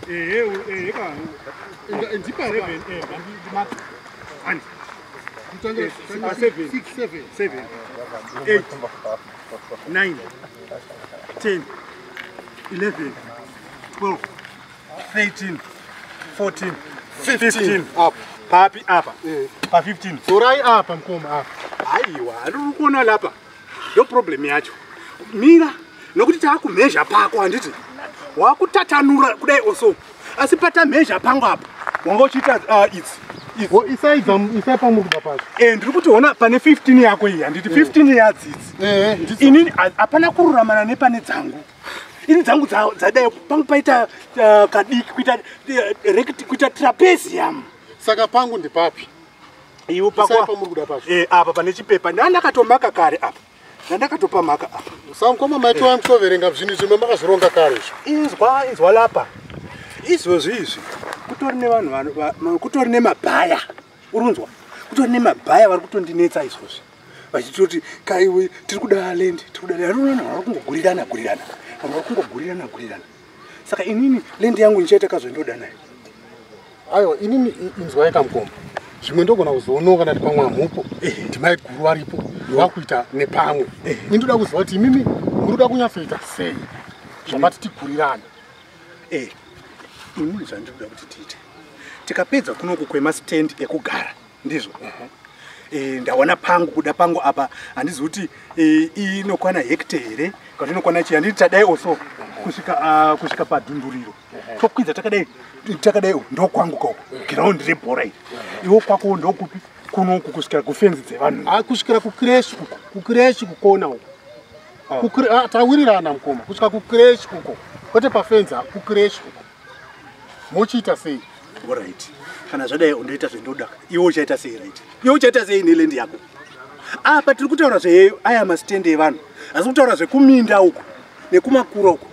Ehe, ka. Ndipapa. 7, ndimaka. 1 7 6 7 7 8 9 10 11 12 13 14 15. Apa. Papi apa? Pa 15. Dzorai apa, mukoma, apa. Aiwa, ndiri kuona lapa ndo problem yacho. Mira, nokuti taakumhezha pako, handiti wakutatanura kudai oso, asi patamhezha pangu apa wanga uchiita idzi idzi. Wo, isaidza, isai pamuri kuda pacho. Ndiri kuti ona pane 15 yako iyi, handiti 15 yadzidzi? Ehe, ndidzo. Inini hapana kururamana nepane dzangu. Ini dzangu dzadai, pangu paita kadiki kuita kuita trapezium. Saka pangu ndipapi? Iwe Isai pako pamuri kuda pacho. Apa pane chipepa ndandakatomaka kare apa, ndandakatopamaka apa. Saka mukoma, maitova mutoverenga zvinhu zvimwe makazvironga kare izvo. Inzwa, inzwa lapa, izvozvi izvi kutori nevanhu kutori nemabhaya, urunzwa, kutori nemabhaya vari kutondinetsa izvozvi vachitoti, "Kaiwe, tiri kuda land, tiri kuda land." Unoona vanhu vari kungogurirana gurirana, vanhu vari kungogurirana gurirana. Saka inini land yangu ndichaita kazvendoda nayo. Aiwa, inini inzwai kamukoma, zvimwe ndogona kuzoonawo kana kuti pamwe hamupo, ndimai guru varipo vakuita nepamwe. Ini ndoda kuziva kuti imimi muri kuda kunyatsoita sei zvamati tigurirane. Inini zvandiri kuda kuti tiite, tikapedza kunoku kwemastand ekugara, ndizvo, ndawana pangu, kuda pangu apa, handizi kuti inokwana hekte here kana inokwana chii. Handiti tadai oso kusvika padhunduriro, tokwidza takadai takadai, ndokwangu kauko, giraundi rebhora iri. Iwo kwako ndokupi? Kunoku kusvikira kufenzi dzevanhu. Ah, kusvikira kucreche uko, kucreche kukona uko. Tawirirana mukoma, kusvika kucreche uko, kwete pafenzi, kucreche uko. Mochiita sei? Alright, kana zvadai undoita zvendoda. Iwe uchaita sei? Right, iwe uchaita sei neland yako? Apa tiri kutaura zve aya masitendi evanhu, asi kutaura zvekuminda uku nekumakura uku.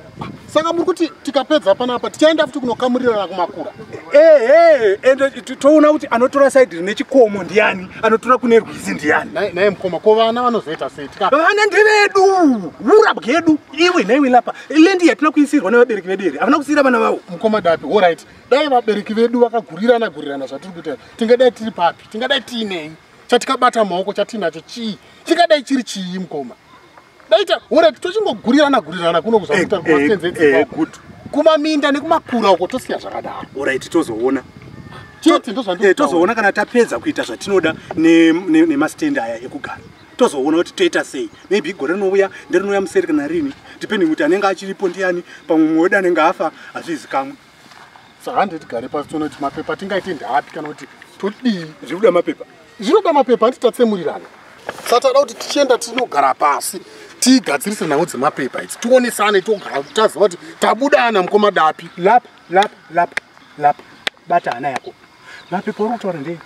Saka muri kuti tikapedza panapa tichaenda futi kunokamurirana kumakura? Ehe, ende toona kuti anotora side rine chikomo ndiani, anotora kune rwizi ndiani. Naye mukoma, ko vana vanozoita sei tika? Vana ndevedu, ura bwedu. Iwe naiwe lapa, land yatina kuisirwa nevabereki vedu here? Havana kusiyira vana vavo. Mukoma Dapi, alright, dai vabereki vedu vakagurirana gurirana zvatiri kuita, tingadai tiri papi? Tingadai tiinei chatikabata maoko? Chatinacho chii? Chingadai chiri chii, mukoma? Daita, alright, tochingogurirana gurirana kuno kuzakuita kumasenze, Good. kumaminda nekumakura uko tosiya zvakadaro. Alright, tozoona. Chete ndozvandiri. Tozoona kana tapedza kuita zvatinoda nemastendi aya ekugara, tozoona kuti toita sei. Maybe gore rinouya, nderinouya museri kana rini, depending kuti anenge achiripo ndiani. Pamwe mumwe wedu anenge afa, hazvizikamwe. Saka handei tigare pasi tione kuti mapepa tingaite ndeapi kana kuti todii. Zviri kuda mapepa. Zvinoda mapepa, handiti tatsemurirana? Saka tada kuti tichienda tinogara pasi tigadzirise nhau dzemapepa idzi, tionesane, togara taziva kuti tabudana, mukoma Dapi. Lapa, lapa, lapa, lapa, bata hana yako. Mapepa uri kutaura ndei?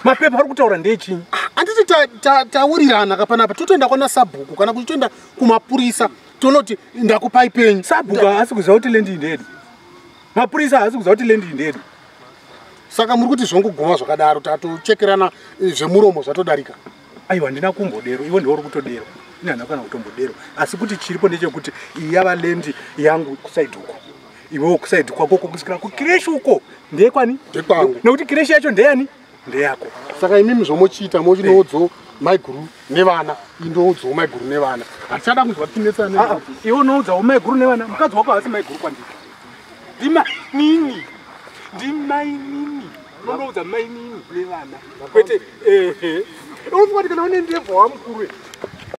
Mapepa ari kutaura ndechinyi? Handiti tawirirana kapanapa? Totoenda kwana sabhuku kana kuti toenda kumapurisa, tonoti ndakupai penyu. Sabhuku haasi kuziva kuti land iyi ndeyedu. Mapurisa haasi kuziva kuti land iyi ndeyedu. Saka muri kuti zvongoguma zvakadaro, tatochekerana zvemuromo, zvatodarika? Aiwa, handina kumbodero. Iwe ndiwe uri kutodero, ini handina kana kutombodero. Asi kuti chiripo ndechekuti iyi yava land yangu kuside uko, iwewo kuside kwako uko kusvikira kucreche uko ndekwani? Ndekwangu. Nekuti creche yacho ndeyani? Ndeyako. Saka imimi zvomochiita, mochinoudzawo maiguru nevana, indoudzawo maiguru nevana, hatichada kunzwa tinetsana. Ah, ah, iwe unoudzawo maiguru nevana. Mukadzi wako haasi maiguru kwandiri, ndimanini, ndimainini. Unonoudza mainini nevana, kwete. Ehe, unofunga kuti kana une ndebvu wamukuru?